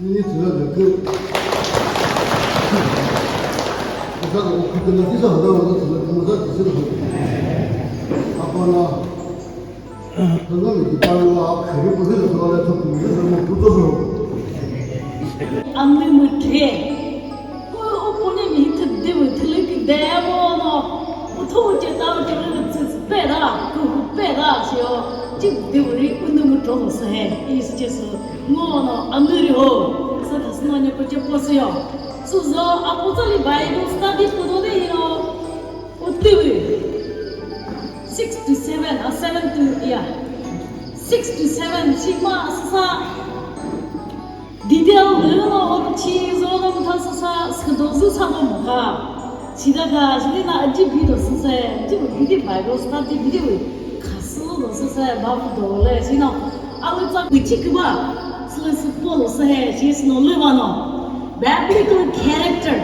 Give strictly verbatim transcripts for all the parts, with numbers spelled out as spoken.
Ni tsüla lükü. Kasa ko khütü na kisa hada wada tsüla kümüza tsüsü lükü. Apana. Kasa mi ki parwa khüri pühü lükü wala tsü kümüza tsü mo puto so. Anni müthe. Ko o pone mi thüdde mi thülü ki demo no. Utho che ta che lü tsü pera, ku pera sio. Chi de ri unu mu tro se. Is Jesus. Ngono anüri ho. Sa thasno ne poche posüyo. Suzo apotoli Bible study kudo de hino. Utüwi. Six to seven, a seven to, yeah. Six to seven, shima sasa. Detail lüno chi zo no mtha sasa, sdo zu sa no mkha. Sida ka, sida na aji bi do sasa, ji bi di Bible study bi di wi. Khasü do sasa, ba do le, sino. Awu tsa ku chi küba. Sülü sü polo sü he, shi sino lüba no. Biblical character.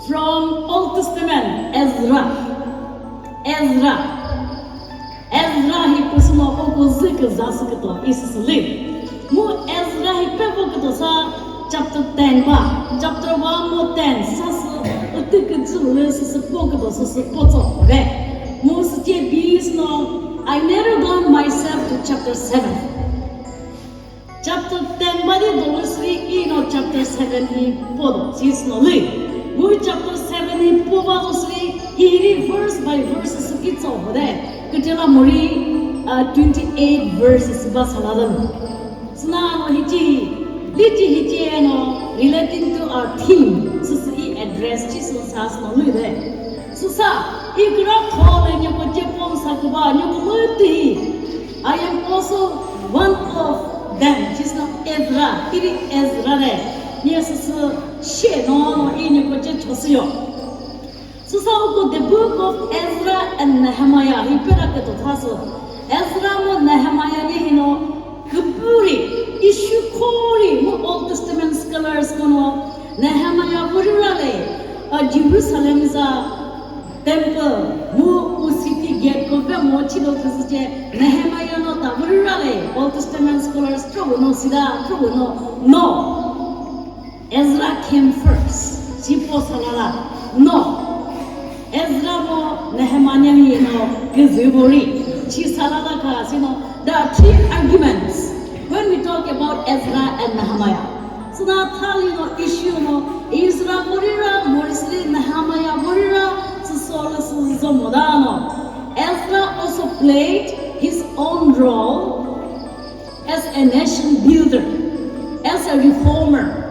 From Old Testament, Ezra. Ezra. Ezra hi püsüno oko zü küza sü küto isüsü li. Mu Ezra hi pevo küto sa chapter ten ba. Chapter one mu ten sa sü ütü küzü lü sü sü po küto sü sü po tso re. Mu sü che bi sü no, I narrow down myself to chapter seven. Chapter ten ba di dolü sü ino chapter seven hi po do, sis no li. Mu chapter seven hi po ba do sü hi ri verse by verse sü ki tso ho de. Kütela mori, uh, twenty-eight verses ba sala da. Sina no hi chi, li chi hi chi no relating to our theme, sü sü i address chi sü sa sü no li de. Süsa, i kükra tho le nyoko chepon sa küba, nyoko mütü hi. I am also one of them. She's not Ezra. Iri Ezra le. Nye süsü she no, no, i nyoko che thosüyo. Süsa uko the book of Ezra and Nehemiah. Hi pera keto thasü. Ezra mu Nehemiah nye hino. Küpuri, issue khori mu Old Testament scholars kono Nehemiah vurira le, a Jerusalem za temple mu u city gate ko ve mo chilo küzüche Nehemiah no ta vurira le, Old Testament scholars trouble no sida trouble no no. Ezra came first. Chi po salala. No. Ezra mo Nehemiah ni no küzü vori. Chi salala ka sino. There are three arguments when we talk about Ezra and Nehemiah. Sina thali no issue no Ezra vorira morisli Nehemiah vorira sisole sizomoda no. Ezra also played his own role as a nation builder, as a reformer.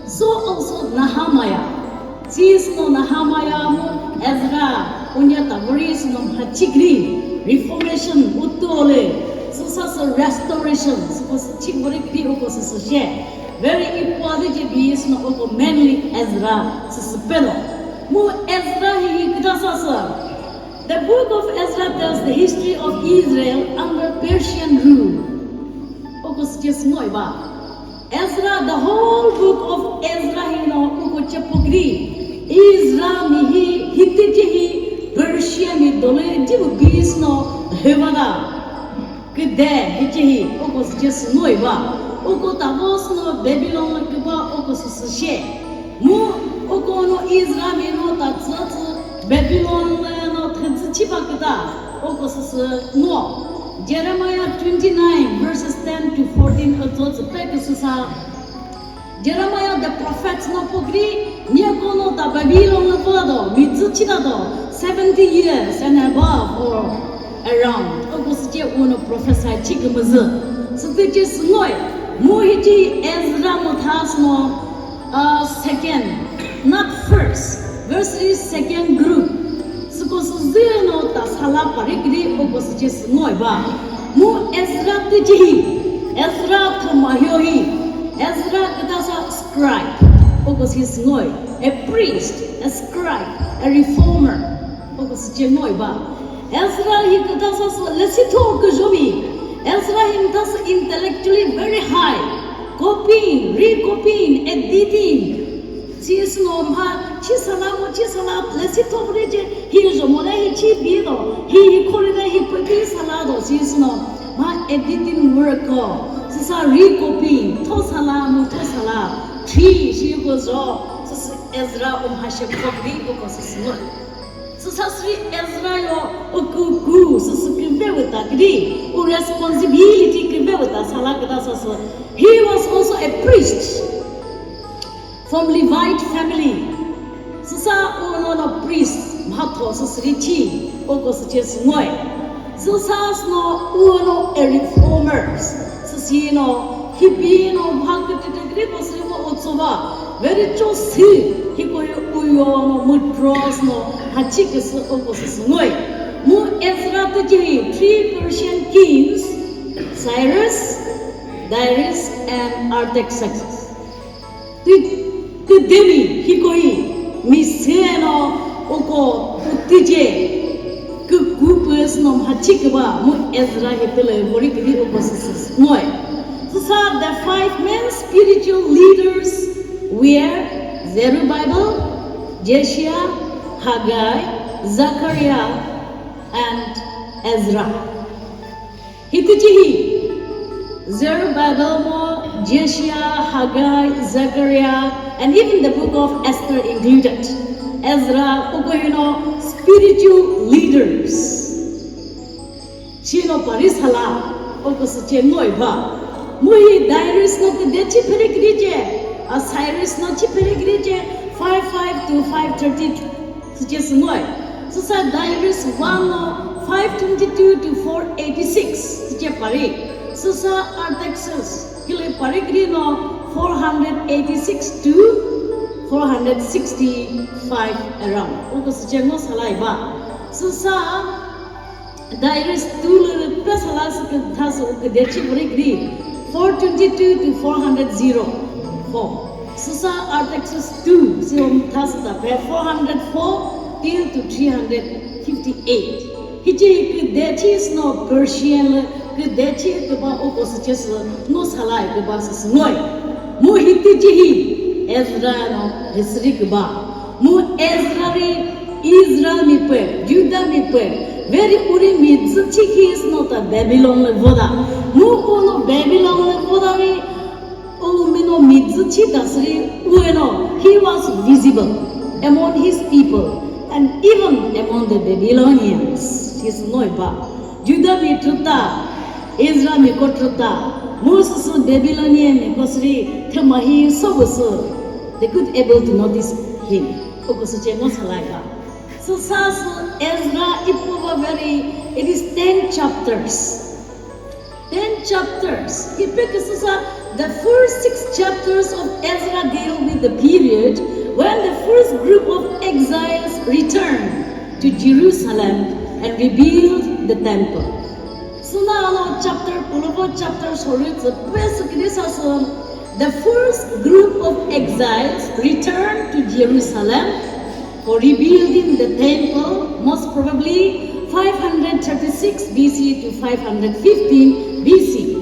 So also Nehemiah. Sis no Nehemiah mu Ezra unya tavori sino mhachikri reformation utole. So sa sa restoration. So sa chikbori kri uko sa sa she. Very important je bi sino uko mainly Ezra sa sa pelo. Mu Ezra hi hi kida sa sa. The book of Ezra tells the history of Israel under Persian rule. Uko sü che sü ngoi ba. Ezra, the whole book of Ezra hi no uko che pukri. Israel mi hi hiti che hi Persia mi dole jibu bis no hevada. Küde hice hi uko sü che sü ngoi ba. Uko tavo sü no Babylon lü küba uko sü sü she. Mu uko no Israel mi no ta tsü tsü Babylon lü no thütsü chiba küta uko sü sü ngo. Jeremiah twenty-nine verses ten to fourteen uko tsü pe küsü sa. Jeremiah the prophet no pukri, nyeko no ta Babylon lü vado, mi tsü chita do, seventy years and above or around. Uko sü che uno prophesy chi kümüzü. Sütü che sü ngoi, mu hice Ezra mu tha sü no, uh, second, not first, verse second group. Süko sü zü no ta sala pari kri uko sü che sü ngoi ba. Mu Ezra tü che hi. Ezra thüma hio hi. Ezra küta sa scribe. Uko sü sü ngoi. A priest, a scribe, a reformer. Uko sü che ngoi ba. Ezra hi küta sa sü lesi tho küjomi. Ezra hi küta sa intellectually very high. Copying, recopying, editing. Chi sü no mha, chi sala mo, chi sala, lesi thopre che, hi jo mo le, hi chi bi do, hi, hi khori le, hi pü bi sala do, chi sü no mha editing work ko. Süsa recopy, thosala, mu thosala, thi, shi ko zo, süsü Ezra umhashe khokri ko ko süsü ngo. Süsa sri Ezra yo, uku ku, süsü küve wita kri, u responsibility küve wita sala küta süsü. He was also a priest from Levite family. Süsa uno no priest, mhatho süsü ri chi, oko süche sü ngoi. Süsa sno uno a reformer, süsi no, hibi no, mha kütütü kri ko süri mo utsuva, very chosi, hiko yo uyo no, mutros no, hachi küsü oko süsü ngoi. Mu Ezra tüji, three Persian kings, Cyrus, Darius, and Artaxerxes. Tü-, tüdemi hikohi, mi seno uko utüje, kükupü snom hachi küba, mu Ezra hitüle vori küdi uko süsü ngoi. Süsa the five main spiritual leaders were Zerubbabel, Jeshua, Haggai, Zechariah, and Ezra. Hitüji hi, Zerubbabel mo, Jeshua, Haggai, Zechariah, and even the book of Esther included. Ezra, uko hino spiritual leaders. Chino parisala, uko süche ngoi ba. Muhi Darius no küde chi phere kri che, a Cyrus no chi phere kri che, five five to five thirty. Süche sü ngoi. Süsa Darius one no five twenty-two to four eighty-six. Süche pari. Süsa Artaxerxes kile pari kri no four hundred eighty-six to four hundred sixty-five around. Uko süche ngo salai ba. Süsa Darius two lü pesa la sü kütha sü küde chi vori kri, four twenty-two to four hundred zero four. Süsa Artaxerxes two sü hom tha sü ta phe four hundred four till to three hundred fifty-eight. Hiche küde chi sü no Persian lü küde chi küba uko süche sü ngo salai küba sü sü ngoi. Mu hitüji hi Ezra no history küba. Mu Ezra ri Israel mi pue, Judah mi pue, veri uri mi dzü chikhi sü no ta Babylon lü voda. Mu uno Babylon lü voda ri, u mi no mi dzü chi ta sü ri, ueno, he was visible among his people and even among the Babylonians. Shi sü ngoi ba. Judah mi thüta, Israel mi ko thüta, mu süsü Babylonian mi ko sü ri, thüma hi so bu sü, they could able to notice him. Uko süche ngo salai ba. Süsa sü Ezra ipuva veri, it is ten chapters. Ten chapters. Hipe küsüsa, the first six chapters of Ezra deal with the period when the first group of exiles returned to Jerusalem and rebuilt the temple. Süna ano chapter, pülüvo chapter shorü tsü püsü kini sasü, the first group of exiles returned to Jerusalem for rebuilding the temple, most probably five hundred thirty-six B C to five hundred fifteen B C.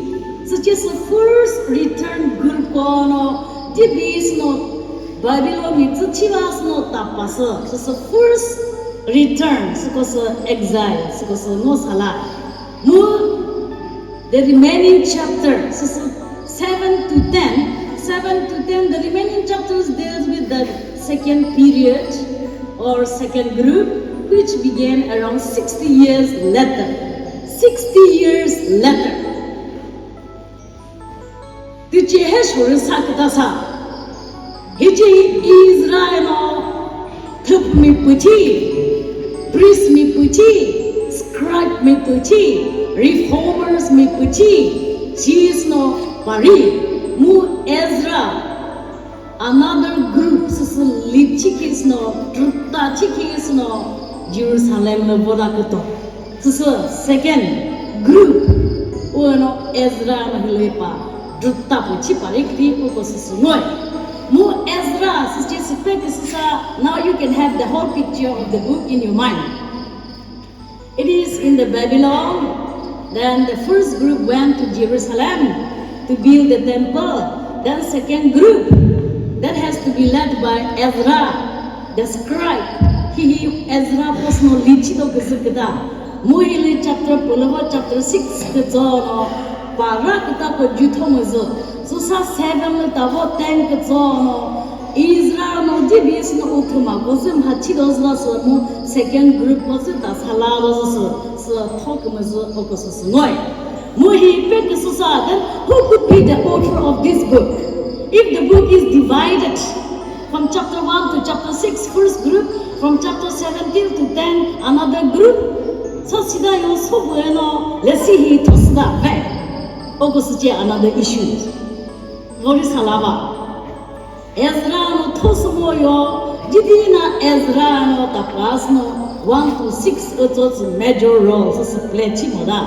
Süche sü first return group kono, tibis no Babylon mi tsü chivas no tapasü. Süsü first return, süko sü exile, süko sü ngo sala. Mu, the remaining chapter, süsü seven to ten, seven to ten, the remaining chapters deals with the second period or second group, which began around sixty years later. Sixty years later. Tüche he shorü sa küta sa. Hiche Israel no thüpmi püthi, priest mi püthi, scribe mi püthi, reformers mi püthi, chis no pari, mu Ezra, another group, süsü lead chikis no, trüta chikis no, Jerusalem lü voda küto. Süsü second group, uno Ezra no hilepa, drutta pu chi pari kri uko süsü ngoi. Mu Ezra, süsü chi süpe küsüsa, now you can have the whole picture of the book in your mind. It is in the Babylon, then the first group went to Jerusalem to build the temple, then second group, that has to be led by Ezra. The scribe, hihi Ezra posü no lichi do küzü küta. Mu hili chapter pülüvo chapter six kütso no Para kütako jütho müzü. Süsa seven lü tavo ten kütso no. Israel no jibis no uthuma kozüm ha chido züla sü mu second group kozü ta sala do zü sü. Sü tho kümüzü oko sü sü ngoi. Mu hi pe küsüsa, then who could be the author of this book? If the book is divided from chapter one to chapter six, first group, from chapter seven till to ten, another group, so sida yo so bueno, let's see hi thosda ve. Oko süce another issue. Vori salava. Ezra no thosümo yo, jidina Ezra no tapas no one to six utsotsu major role sü sü play chimo da.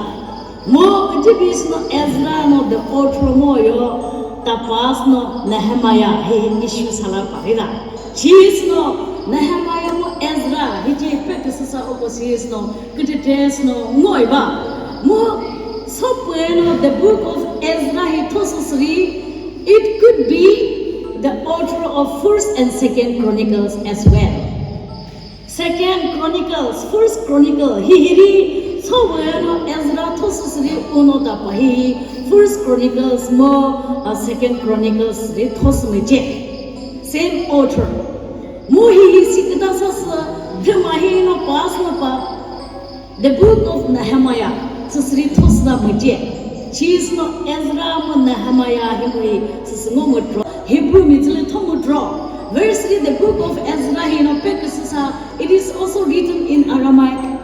Mo jibis no Ezra no the author mo yo, tapas no Nehemiah hi issue sala parida. Chis no Nehemiah mo Ezra hi je pe küsüsa oko chis no, kütete no ngoi ba. Mo so bueno the book of Ezra hi thosü sri, it could be the author of First and Second Chronicles as well. Second Chronicles, First Chronicle, hi hiri so bueno Ezra thosü sri uno ta pa hi First Chronicles mo, uh, Second Chronicles ri thosü meche. Same author. Mu hi hi si küta sa sü, thüma hi no pa sü pa. The Book of Nehemiah, süsüri thosüta müce. Chis no Ezra mu Nehemiah hi mui süsü ngo mütro. Hebrew mi zülü tho mütro. Verse ri the Book of Ezra hi no pe küsüsa, it is also written in Aramaic.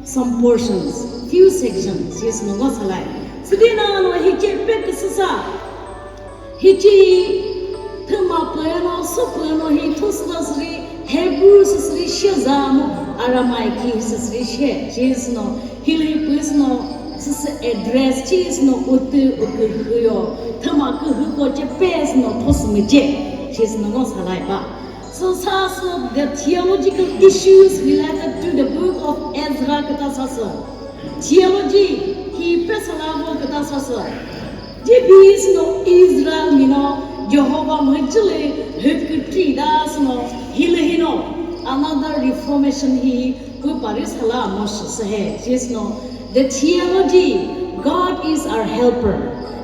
Some portions, few sections, chis no ngo salai. Südina no hi che pe küsüsa. Hichi thüma püno, sü püno hi thusüta süri, Hebrew süsüri she za mu, Aramaic hi süsüri she, chis no, hili püs no, süsü address chis no, utü ukü hüyo, thüma kühü ko che pes no, thosü müce, chis no ngo salai ba. So sa sü the theological issues related to the book of Ezra küta sa sü. Theology hi pesala vo küta sa sü. Jibis no Israel mi no Jehovah müjüli hükütri da sü no hilü hi no another reformation hi pü pari sala mo shi sü he. Jis no the theology, God is our helper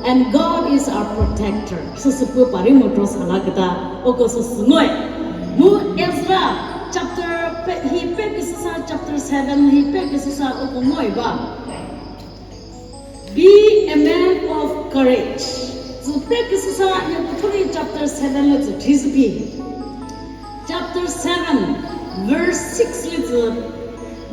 and God is our protector. Sü sü pü pari mo tro sala küta oko sü sü ngoi. Mu Ezra chapter pe, hi pe küsüsa chapter seven hi pe küsüsa oko ngoi ba. Be a man of courage. Zü pe küsüsa Nephi chapter seven lü zü thizü pi. Chapter seven, verse six lü zü.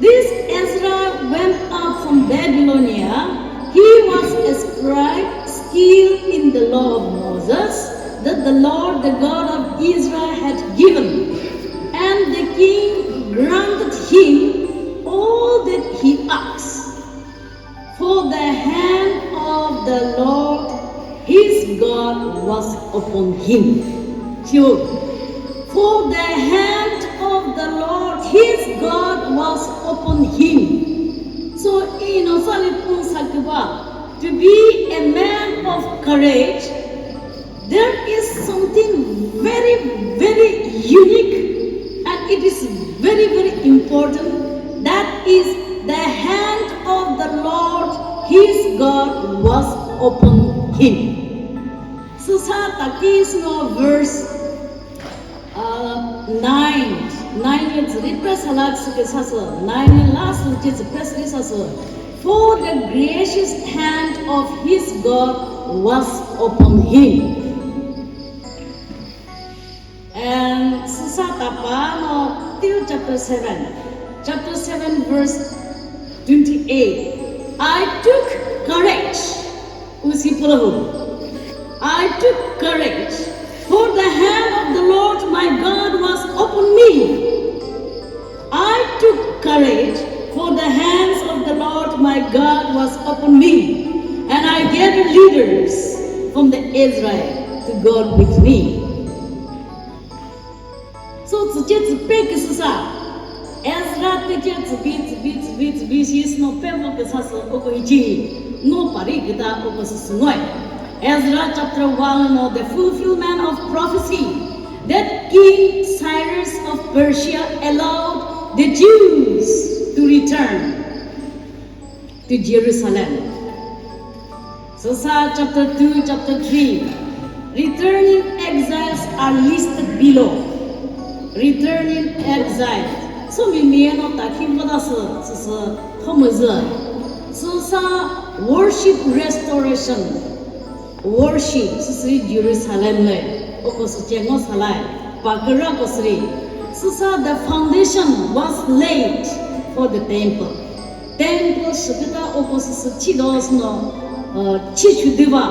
This Ezra went up from Babylonia. He was a scribe skilled in the law of Moses that the Lord, the God of Israel, had given. And the king granted him all that he asked. For the hand of the Lord his God was upon him. Sure. For the hand of the Lord his God was upon him. So, ino sali pun sakuba, to be a man of courage, there is something very, very unique and it is very, very important. That is the hand of the Lord, his God, was upon him. Süsa takis no verse, uh, nine. Nine lü zü ri press halak sü ke sa sü. Nine lü last lü zü press ri sa sü. For the gracious hand of his God was upon him. And süsa tapa no till chapter seven. Chapter seven verse twenty-eight. I took courage. Usi pulahu. I took courage, for the hand of the Lord my God was upon me. I took courage, for the hands of the Lord my God was upon me, and I gathered leaders from the Israel to God with me. So, tsüce tsü pe küsüsa, Ezra tece tsübi, tsübi, tsübi, tsübi, shi sü no pe vo küsa sü oko hichi, no pari küta oko sü sü ngoi. Ezra chapter one no the fulfillment of prophecy that King Cyrus of Persia allowed the Jews to return to Jerusalem. Süsa chapter two, chapter three, returning exiles are listed below. Returning exile. So mi mi no takhi mada sü, sü, sü, thomüzü. Süsa worship restoration. Worship, süsü Jerusalem le. Oko süce ngo salai. Paküra ko süri. Süsa the foundation was laid for the temple. Temple shüküta oko süsü chido süno, uh, chi chüdüva.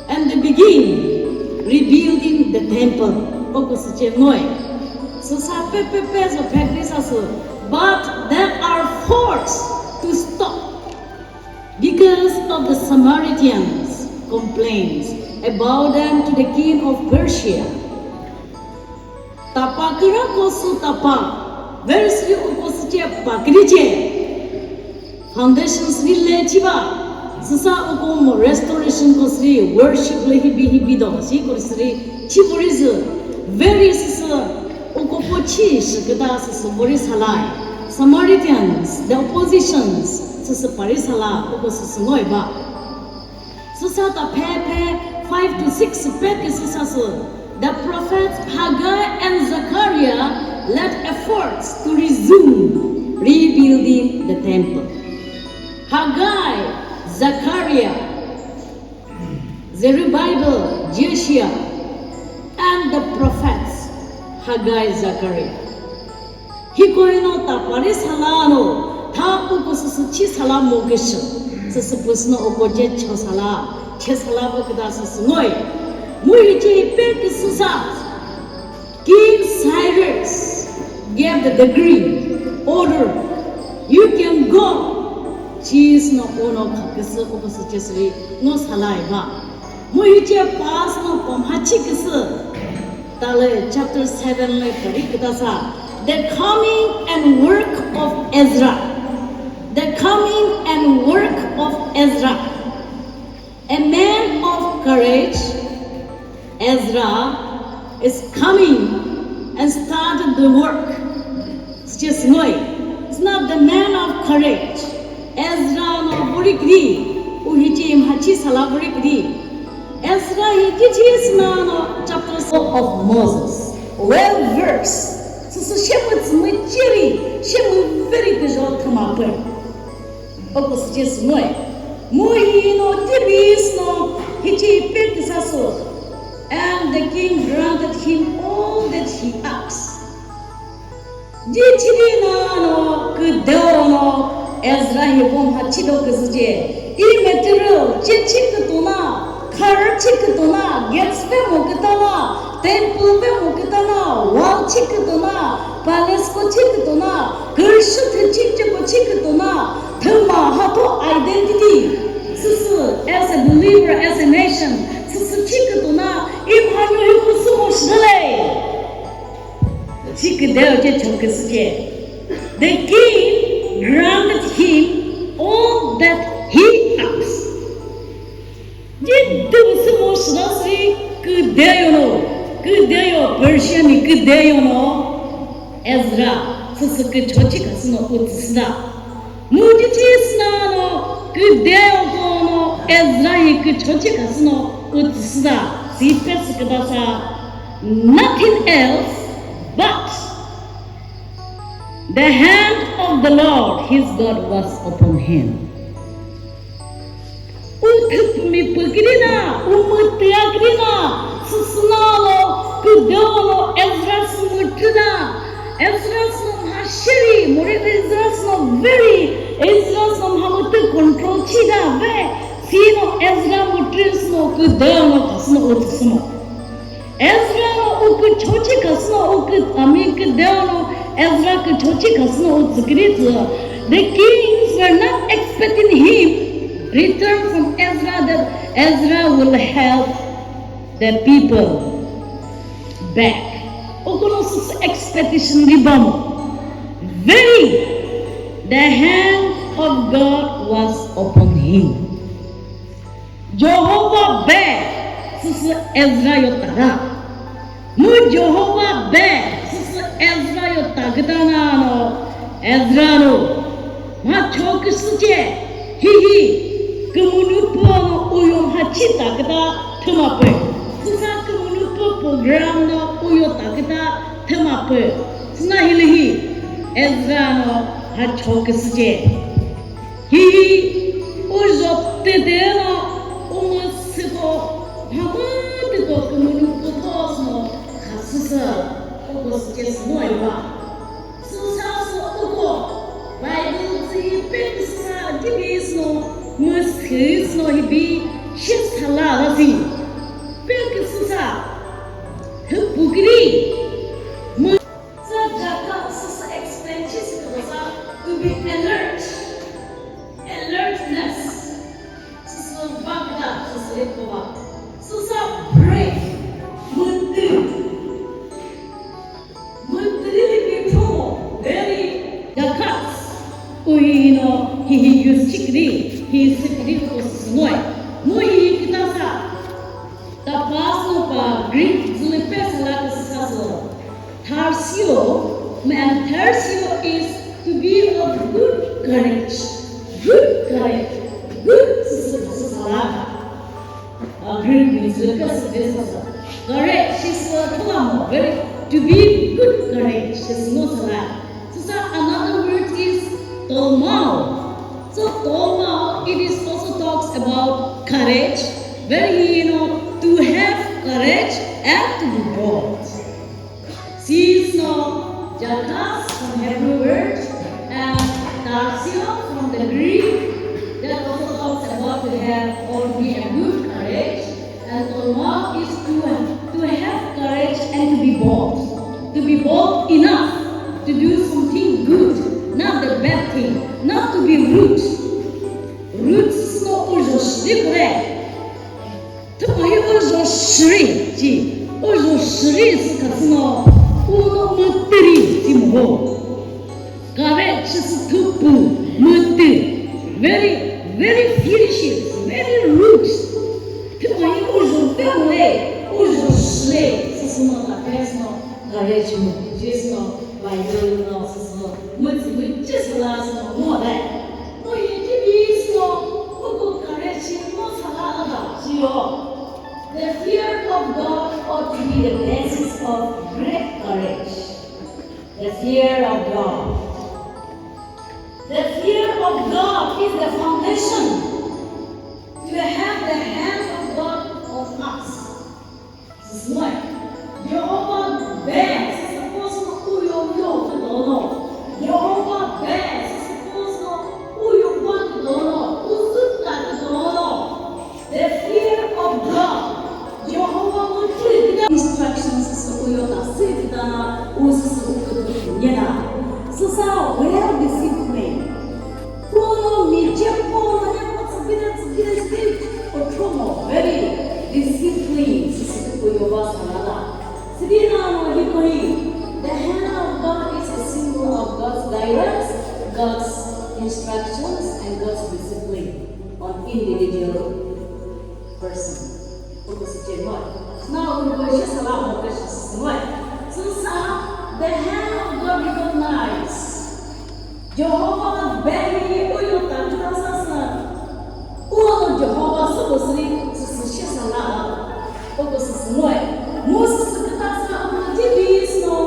And they begin rebuilding the temple. Oko süce ngoi. Süsa pe pe pe zo pekri sa sü. But there are forts to stop because of the Samaritans' complaints about them to the king of Persia. Tapa kürako sü tapa, verse ri uko süce pakrice. Foundations ri le chiba, süsa uko mo restoration ko sri worship le hibi hibi do, si ko sri chi vori zü, very süsü, uko po chi shikida süsü vori salai. Samaritans, the oppositions, süsü pari sala, uko süsü ngoi ba. Süsa ta phe phe five to six pet ke süsa sü. The prophets Haggai and Zechariah led efforts to resume rebuilding the temple. Haggai, Zechariah, Zerubbabel, Jeshua, and the prophets Haggai, Zechariah. Hikoino ta pari salano, tha uko süsü chi sala mo küsü. Süsü püsüno uko je cho sala, che sala bo küda süsü ngoi. Mu hice pe küsü sa. King Cyrus gave the decree, order, you can go. Chi süno ono küsü uko süce süri ngo salai ba. Mu hice pa süno pom ha chi küsü. Tale chapter seven le pari küta sa. The coming and work of Ezra. The coming and work of Ezra. A man of courage, Ezra, is coming and started the work. Süce süngoi. It's not the man of courage. Ezra no vori kri, u hice mhachi sala vori kri. Ezra hi kichi sna no chapter four of Moses. Well versed. Süsü shemütsü müchiri, shemü very good thüma pü. Oko süce süngoi. Mu hi no tibis no hice pe küsa sü. And the king granted him all that he asked. Ji chiri na no küdeo no Ezra hi vom ha chido küsüce. I material che chi kütona, kharü chi kütona, gates pe mo kütona, temple pe mo kütona, wall chi kütona, palace ko chi kütona, kürüshü thü chi che ko chi kütona, thüma hatho identity. Süsü as a believer, as a nation, süsü chi kütona, i mhanyo hi kusumo shidale. Chi küdeo che choküsüce. The king granted him all that he asked. Ji dümsü mo shidasü küdeo no, küdeo Persia mi küdeo no, Ezra, süsü kücho chi kasü no utsüsüda. Mu ji chi sna no küdeo ko no Ezra hi kücho chi kasü no utsüsüda. Si pe sü küdasa, nothing else but the hand of the Lord his God was upon him. U thüpumi pü kiri na, u mütüya kiri na, süsüna lo, küdeo lo, Ezra sü mütü na, Ezra sü mha shiri, muri Ezra sü very, Ezra sü mha mütü control chi da ve, si no Ezra mütü sü no küdeo lo, kasü no utsü sü no. Ezra no u kücho chi kasü no u kü-, I mean, küdeo no Ezra kücho chi kasü no u tsükiri tsü. The kings were not expecting him return from Ezra, that Ezra will help the people back. U kono süsü expectation ri bamo. Very, the hand of God was upon him. Jehovah be süsü Ezra yo tada. Mu Jehovah be süsü Ezra yo tagüta na no Ezra no. Ma cho küsüce hihi kümünu pü Chita küta thüma pü. Süsa kümünu pü program no uyo ta küta thüma pü. Süna hilühi Ezra no ha cho küsüce. Hihi ujo tete no umu süko mhamü tüko kümünu pü thos no khasüsü uko süce sü no iwa. Süsa sü uko Bible tsü hi peküsüsa dibisü no müsüsü no hibi shi sala lasi. Peküsüsa hüpukiri mü sa jaka süsü explain shi sü kasa to be alert. Alertness. Süsü vakda süsü lekova. Süsa brave. Mütü. Mütü libi promo. Very. Yakas. Uhi no hihi use chikri. Hi sikri ko süsü noi. Mu hi kitasa. Tapas no pa Greek zülipe sala küsüsa sü. Tharsio, and tharsio is to be of good courage. Good courage. Good süsü sala. A Greek mi zülipe sü de sala. Courage is a thulamo, very to be good courage is no sala. Süsa another word is tolmao. So tolmao, it is also talks about courage, very, you know, to have courage and to be bold. Sis no, jakas from Hebrew word, and tharsio from the Greek, that also talks about to have or to be a good courage. And tolmao is to, to have courage and to be bold. To be bold enough to do something good, not the bad thing, not to be rude. Rude süsü no ujo shiri kure. Thüma hi ujo shiri ji, ujo shiri sü khasü no, uno mütüri ji mo. Courage süsü thüpü mütü. Very, very ferocious, very rude. Thüma hi ujo vemle, ujo shile, süsü no ta face no, courage mu, jis no, Bible no, süsü no, mütü, mütü, süsü la, süsü no, mo le. Mo ye ki bi süsü no, uko courage mo sala ada, jiyo. The fear of God ought to be the basis of great courage. The fear of God. The fear of God is the foundation to have the hand of God on us. This is why Jehovah best supposed to uyo uyo to dono. Jehovah best supposed to uyo uyo to dono. Usuka to dono. The fear of God. Jehovah mütü küta instructions sü uyo ta sü küta na u sü sü u kütu nyena. Süsa well disciplined. Kono mi che kono ne ko tsübide tsübide tsübide o chomo very disciplined sü sü uyo ba sa la la. Sidi na no hi ko hi. The hand of God is a symbol of God's guidance, God's instructions, and God's discipline on individual person. Uko sü che ngoyi. Na uko shi sala uko shi sü ngoyi. Süsa, the hand of God recognize. Jehovah beni uyo ta küta sa sü. Uno Jehovah sü ko sü sü sü shi sala. Uko sü sü ngoyi. Mu sü sü küta sa uko T V is no.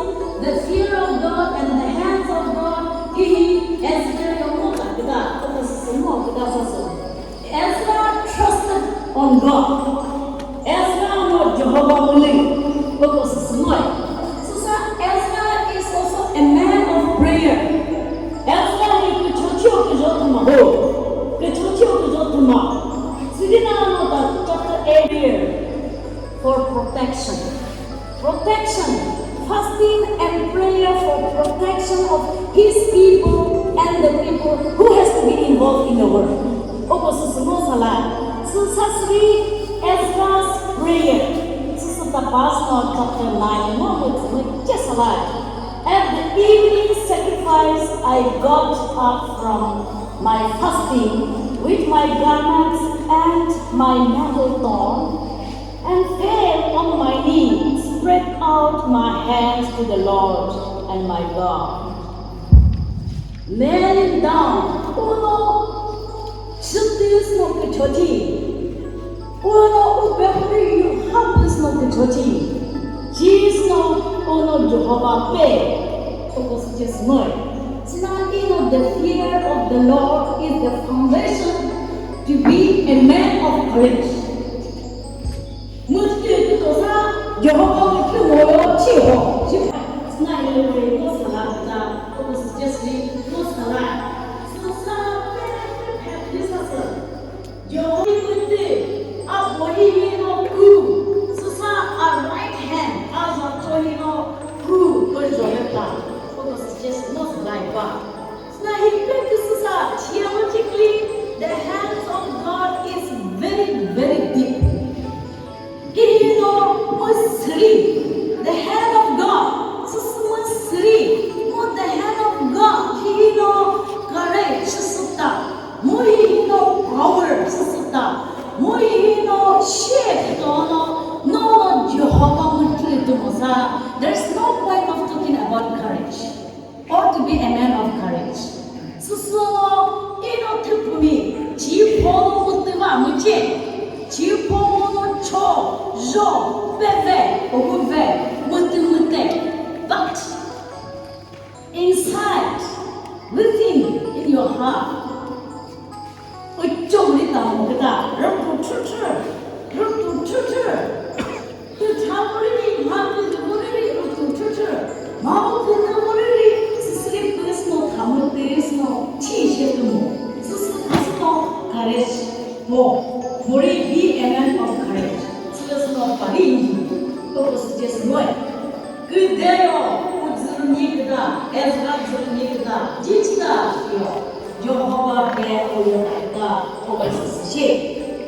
The fear of God and the hands of God. Hihi Ezra yo mo ta küta. Uko sü sü ngo küta sa sü. Ezra trusted on God. Ezra no Jehovah mülü. Koko süsü ngoyi. Süsa Ezra is also a man of prayer. Ezra hi kücho chio küjo thüma ho. Kücho chio küjo thüma. Sidina no ta chapter eight here for protection. Protection, fasting and prayer for protection of his people and the people who has to be involved in the work. Oko süsü mo sala, süsa sri Ezra's prayer. Süsü ta pas no chapter nine mo mo mo che sala. At the evening sacrifice I got up from my fasting with my garments and my mantle torn. And fell on my knees, spread out my hands to the Lord and my God. Kneeling down, uno chütü sü küchoti. Uno upe huri yu hampus no küchoti. Jis no uno Jehovah pe. Uko suggestion. Sina ino the fear of the Lord is the foundation to be a man of courage. Mütü kütosa Jehovah mütü moyo chiho. Sina ino mo sala ta. Uko suggestion mo sala. Sasa pe pe pe sasa. Jehovah mütü, a bohi hino ku, süsa a right hand, a za cho hino ku, ko Jehovah, ko ko suggest mo zalai ba. Sina hi pe ke süsa, theologically, the hands of God is very, very deep. Hi hino mo sri, the hand of God, süsü mo sri, mo the hand of God, hi hino courage, süsü ta. Mu hi hino power süsüta. Mu hi hino she tono, no, no, Jehovah mu tuli tumosa. There's no point of talking about courage or to be a man of courage. Süsüno ino thüpumi, chi phono mutiva muche, chi phono cho, jo, peve, ohuve, mutu mute. But inside, within, in your heart, uchong ni ta mo kita, rütu chüchü, rütu chüchü. Tu tha mo ri ni, ma tu tu mo ri ni, rütu chüchü. Ma mo tu tu mo ri ni, sisiri püsno, tha mo püsno, chi she tu mo. Sisi püsno, courage mo. Mo ri be a man of courage. Sisi no pari ni, to ko sisi no. Küdeyo, uzürü ni küda, Ezra zürü ni küda, jichida yo. Jehovah be uyo küda, o sisi.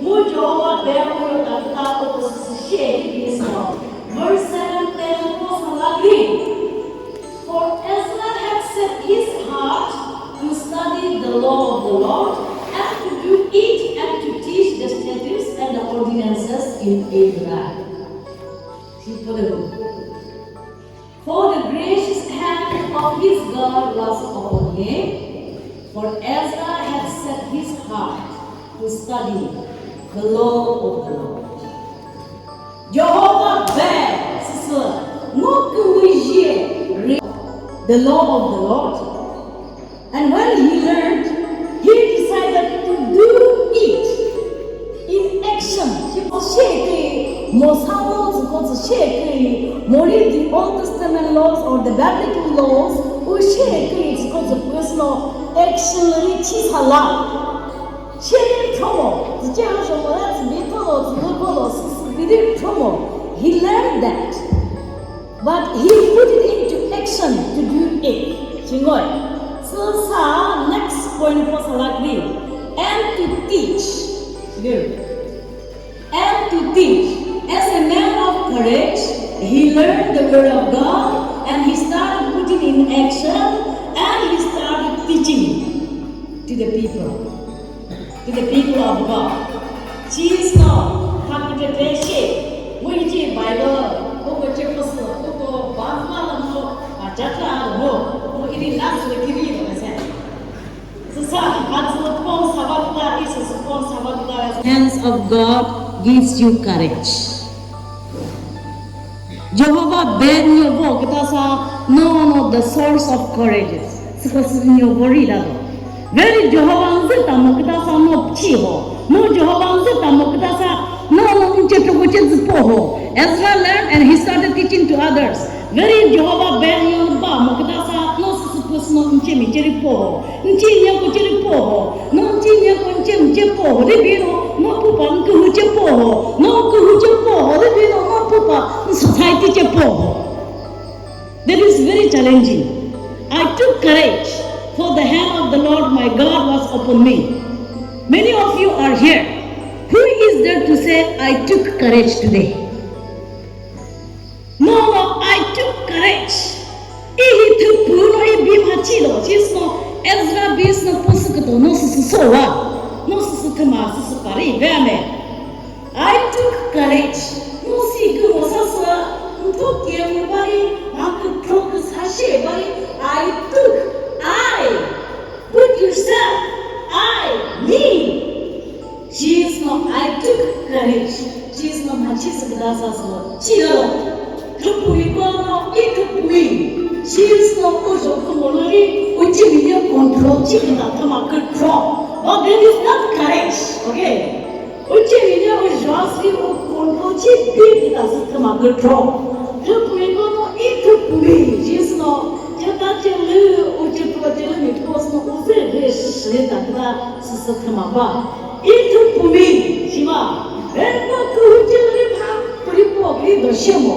Mu Jehovah be uyo küda, o sisi, he is Lord. Verse seven, ten, ko salagri. For Ezra had set his heart to study the law of the Lord, and to do it, and to teach the statutes and the ordinances in Israel. For the gracious hand of his God was upon him, for Ezra had set his heart to study the law of the Lord. Jehovah be süsü ngo kümüzhe the law of the Lord. And when he learned, he decided to do it in action. Shekri, Mosa law, Moses shekri, mori the Old Testament laws or the biblical laws, u shekri, Moses personal action ri chi sala. Shekri thomo, zike ha shomo la, zibi thomo, zibi thomo, zibi thomo. He learned that. But he put it into action to do it. Chingoi. So sa next point ko salakri. And to teach. Good. And to teach. As a man of courage, he learned the word of God and he started putting in action and he started teaching to the people. To the people of God. Chi sü, thakütete shi, mu ichi Bible, mu ko che püsü, mu ko Bible la mu, a, jatra la mu, mu ini last le kiri lo kase. Süsa, a zu pon sabakta, isu pon sabakta. Hands of God gives you courage. Jehovah be nyovo kütasa, no, no, the source of courage. Süko sü nyovo ri la do. Very Jehovah nzü ta mo kütasa no chi ho. No Jehovah nzü ta mo kütasa, no, no, nche to ko che zü po ho. Ezra learned and he started teaching to others. Very Jehovah be nyo ba mo kütasa, no süsü püsü no nche mi che ri po ho. Nchi nyeko chiri poho, no nchi nyeko nche nche poho, de bino, no pupa nkuhu che poho, no nkuhu che poho, de bino, no pupa society che poho. That is very challenging. I took courage, for the hand of the Lord my God was upon me. Many of you are here. Who is there to say, "I took courage today"? No, no, I took courage. Ihi thüpü no ibi mha chilo, chisno Ezra bisno püsü küto, no süsü sowa, no süsü thüma, süsü pari, ve ame. I took courage. No si kü mo sasü, nto ke mo pari, ma kü pro kü sashe pari, I took, I. Put yourself, I, me. Chisno, I took courage. Sa sü, chilo, thüpumiko no i thüpumi, shisno u zho kümülo ri, u cemi ye control chi küta thüma kükro. But that is not courage, okay? U cemi ye u zho si u control chi bi küta sü thüma kükro. Thüpumiko no i thüpumi, shisno, chata chelü, u chütwa chelü mi thosno u zü re shi ta küta sü sü thüma ba. I thüpumi, shiba, eno kühu chelü ri pha, püri po kri do shemo.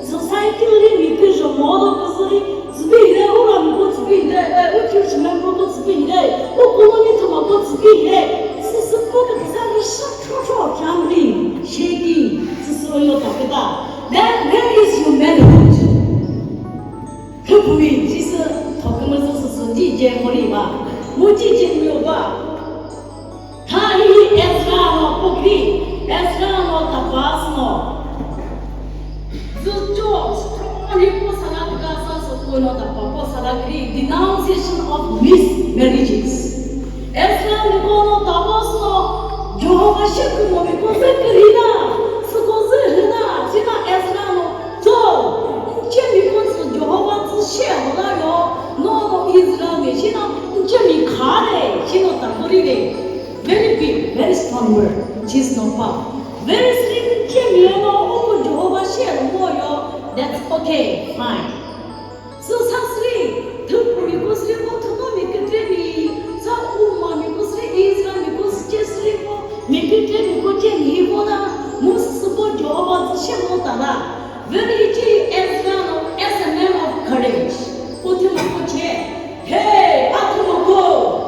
Society lü mi küzho mo do küzü ri, zübi hire, u ramiko zübi hire, e, u church memberko zübi hire, u colony thümako zübi hire, süsü po kütsa ri sha thro thro chang ri, sheki, süsü yo ta küta. Then where is your manhood? Thüpumi, shisü, thokümüzü süsü, di je mori ba, mu di je myo ba. Tha hi Ezra no pukri, Ezra no tapas no. Zücho, strong hi po sala kasa so ko no tapa po sala kri, denunciation of mixed marriages. Ezra ni ko no tapas no, Jehovah she ko mo mi ko se kri na, se ko se hü na, sina Ezra no, so, nche mi ko se Jehovah se she ho la yo, no no Israel mi, sina nche mi kha de, sino ta ko ri de. Very big, very strong word. She's no power. Very slim, came here no, oh, Jehovah share more yo. That's okay, fine. So, sa sri, thüpumi ko sri ko thünomi kütremi, sa umami ko sri, Israel mi ko sri, sri ko, mi kütremi ko cemi hi ko na, mu sübo Jehovah zü she mo ta la. Very chi Ezra no, as a man of courage. Ko thüma ko che. Hey, a thüma ko.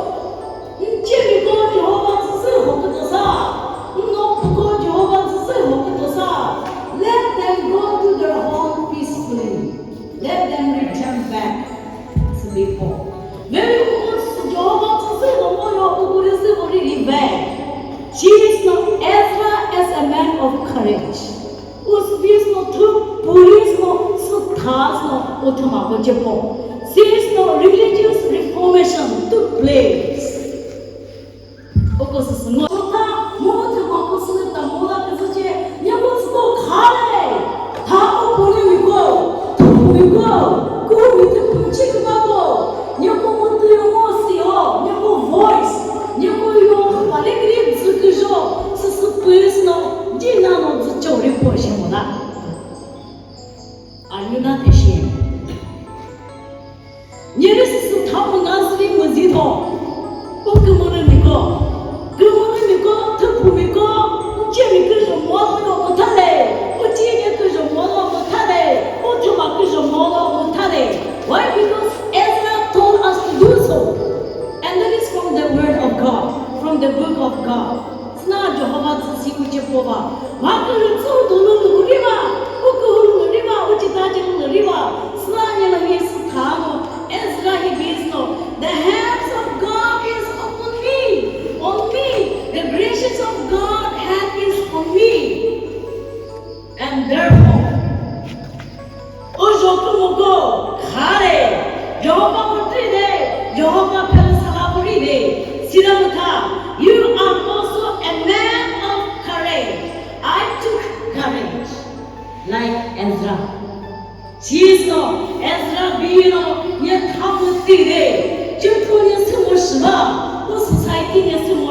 Nchemiko Jehovah tsüsü ho kütsa, nnopuko Jehovah tsüsü ho kütsa, let them go to their home peacefully. Let them return back to the people. Very good, Jehovah tsüsü ho mo yo, ukuri sü ho ri ri back. She is not Ezra as a man of courage. Us bis no thu, puris no, suthas no, uthuma ko chepo. Sis no religious reformation took place. Oko sisi ngo. Tha, mo thuma ko sunu ta mo la ke che, nya ko ko khale. Tha ko puni mi ko, thu mi ko, ko mi te pun chi ko ba ko. Nya ko mo tu yo mo si ho, nya ko voice, nya ko yo pa le kri zu ke jo, sisi puris no. Jina no zü chori po shi mo la. Are you not ashamed? Nyeri sisi thamu nga sili müzi tho. U kümüre miko. Kümüre miko, thüphu miko, nche mi küzho mo lo mo thale. U chi mi küzho mo lo mo thale. U thüma küzho mo lo mo thale. Why? Because Ezra told us to do so. And that is from the word of God, from the book of God. Sina Jehovah tsü si uche pova. Ma kürü tsü dulu lu riva, u kuhu lu riva, u chita chelu lu riva. Sina nyela nge sithano, Ezra hi bisno. The hands of God is upon me, on me. The gracious of God hand is on me. And therefore, ujo kümüko khare, Jehovah mütri de, Jehovah phelü sala puri de, sira mütha, you are also a man of courage. I took courage, like Ezra. Sisno, Ezra bino, nye thamu tire, chüphu nye sümo shiva, u society nye sümo